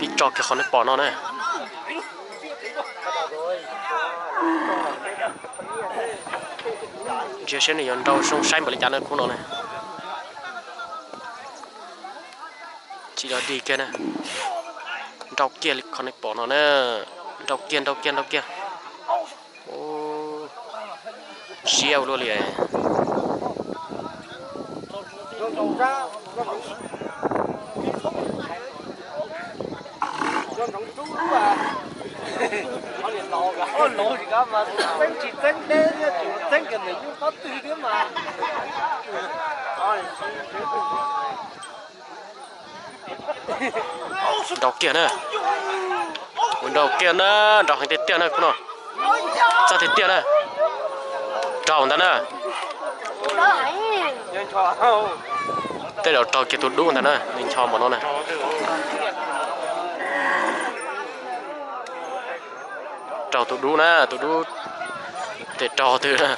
Ib tso kiag qhov nej pom no na. Ntsia seb nws yuav nrau zoo saib npaum li cas na khub no na. Tsis dog dig kiag na. Nrau kiag li qhov nej pom no na. Nrau kiag, nrau kiag, nrau kiag. Ziab ua luaj li. Nrau kiag na. Ua nrau kiag na, nrau heev tiag tiag na khub no. Txaj tiag tiag na. Raug ntag na. Tej zaum raug kiag tus dub ntag na, nws ncho npaum no na. Raug tus dub na, tus dub tes raug twg na.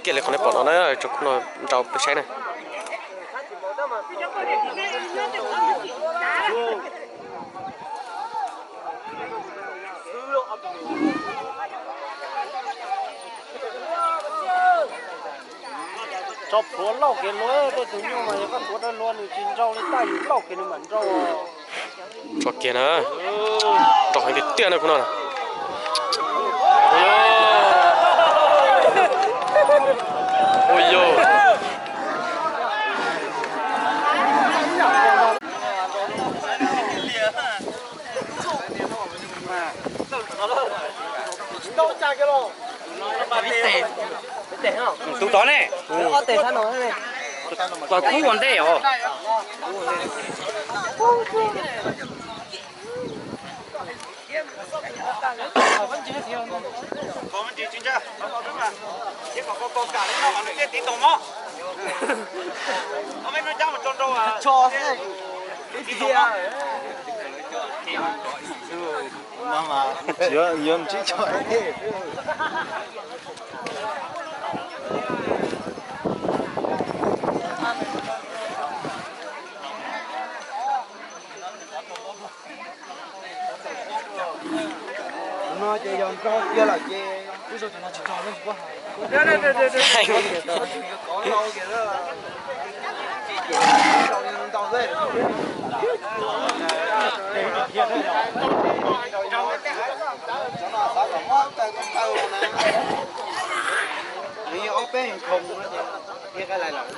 Kiag li qhov nej pom no na, tso khub no nrau peb saib na. Tso plhuav lauj kev luag, tej tus nyuj mas yog koj plhuav dawb luag nws tsis nrau li, tab yus lauj kev nws mam nrau. Tso kiag na, nrau heev tiag tiag na khub no. Ua yog, ua yog. Tus tod ne, tus kub ua ntej os. Yuav ntsib tso. Tus no ces yog nrau kiag lawm ces twb zoo tus no tsis tso ne. Nws yog ob peb nkhoos no ces thiaj kaj lais lawm.